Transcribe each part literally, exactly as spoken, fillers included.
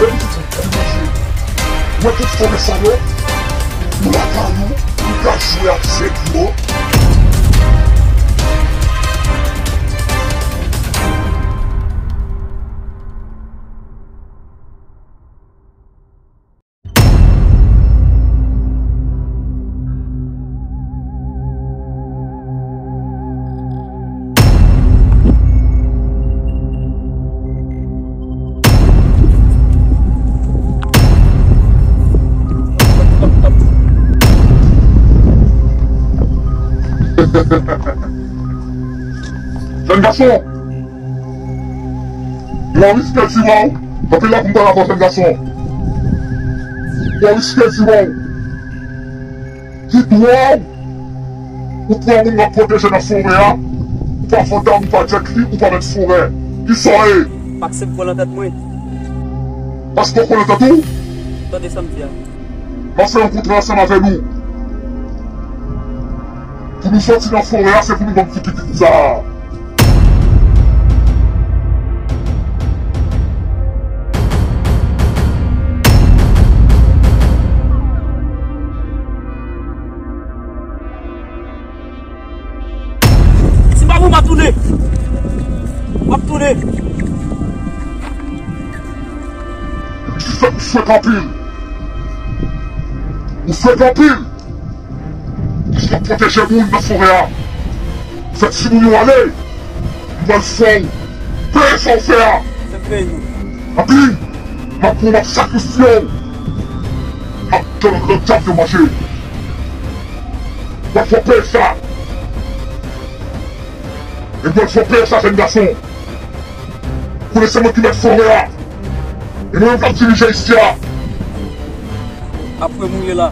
Mwen tout forè sa yo, nou lakay ou, nou ka jwe ak zèb yo. Jèn gason, Maurice Petit, waw, anpil la pou m pale avè w, jèn gason. Maurice Petit, waw. Ki dwa w? Ou pran moun w ap pwoteje nan forè a, ou pa fantom, ou pa Jet Li, ou pa mèt forè. Kisa w ye? M aksepte vòl nan tèt mwen. Paske w konnen tèt ou? Tande sa m di a. M ap fè yon kontra ansanm avè nou. Pou nou sòti nan forè a, se pou nou ban m fouti pitit sa a. Si pa pou m ap tounen. M ap tounen. Ou fèk, ou fèk anpil. Ou fèk anpil. Paske w ap pwoteje moun nan forè a. Ou fè timoun yo ale. M pral fè w peye sa w fè a. Anpil. M ap pran, m ap sakrifye w. M ap donn lòt dyab yo manje. W ap fè w peye sa. E w ap fè w peye sa, jèn gason. Konnen se mwen ki mèt forè a. E mwen menm k ap dirije isi a. Apre mouye la.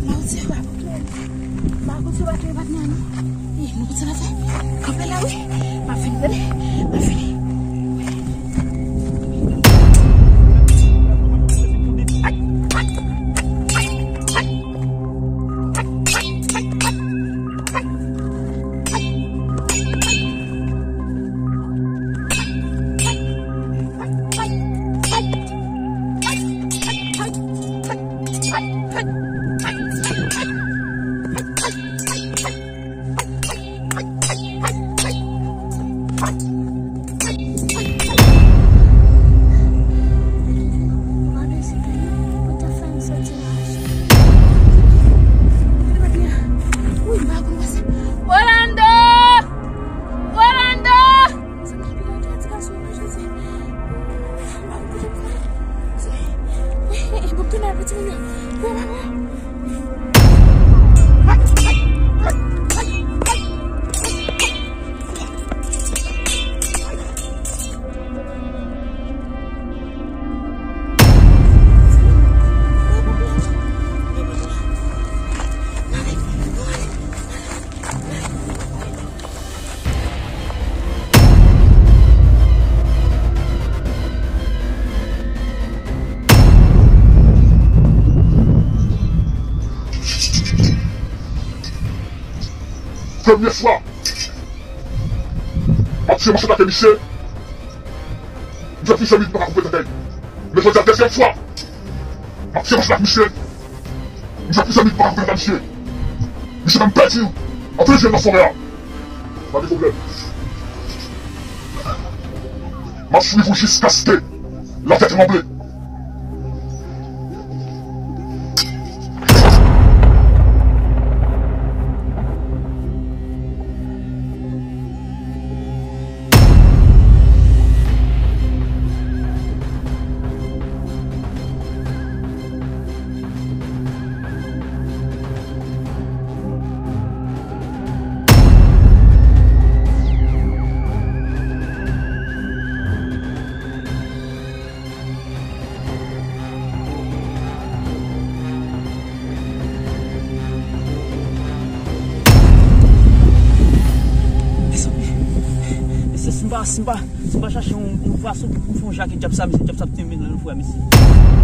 Maudit, pa konprann. Pa konprann, pa konprann, non. Ih, nou kontinye fè. Kanpe la, wi. M ap vini, tande. M ap vini. Rolando! Rolando! Premye fwa m ap tire manchèt ak misye, m fè plizyè minit m pa ka koupe tèt li. Men jodi a, dezyèm fwa m ap tire manchèt ak misye, m fè plizyè minit m pa ka koupe tèt misye. Misye menm pèdi anpil zye nan forè a. Pa gen pwoblèm. M ap swiv ou jiskaske latè tranble. Pa, si m pa, si m pa chache yon, yon fason pou m fè yon jakèt djab sa, mesye, djab sa ap touye m nan frè, mesye.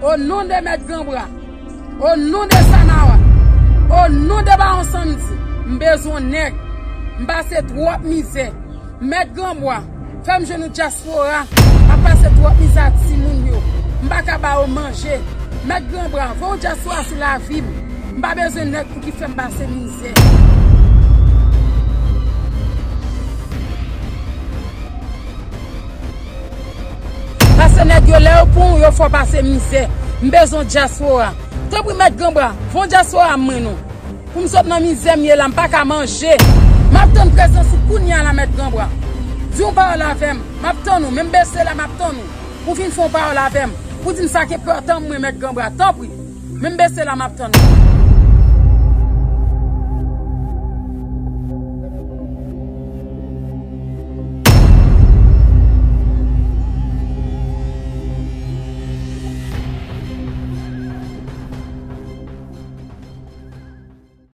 O non de Mèt Granbra, o non de Sanawa, o non de Bawon Sandy, m bezwen nèg. M pase twòp mizè. Mèt Granbra, fè m jwenn yon dyaspora. M ap pase twòp mizè ak timoun yo. M pa ka ba yo manje. Mèt Granbra, voye yon dyaspora sou lavi m. M pa bezwen nèg pou ki fè m pase mizè. Paske nèg yo, lè yo pran w, yo fè w pase mizè. M bezwen dyaspora. Tanpri, Mèt Granbra, voye yon dyaspora mwen non. Pou m sot nan mizè m ye la, m pa ka manje. M ap tann prezans ou kounye a la, Mèt Granbra. Di yon pawòl avè m. M ap tann ou. Men m bese la, m ap tann ou. Pou w vin fè yon pawòl avè m. Pou w di m sa k enpòtan mwen, Mèt Granbra. Tanpri. Men m bese la, m ap tann ou.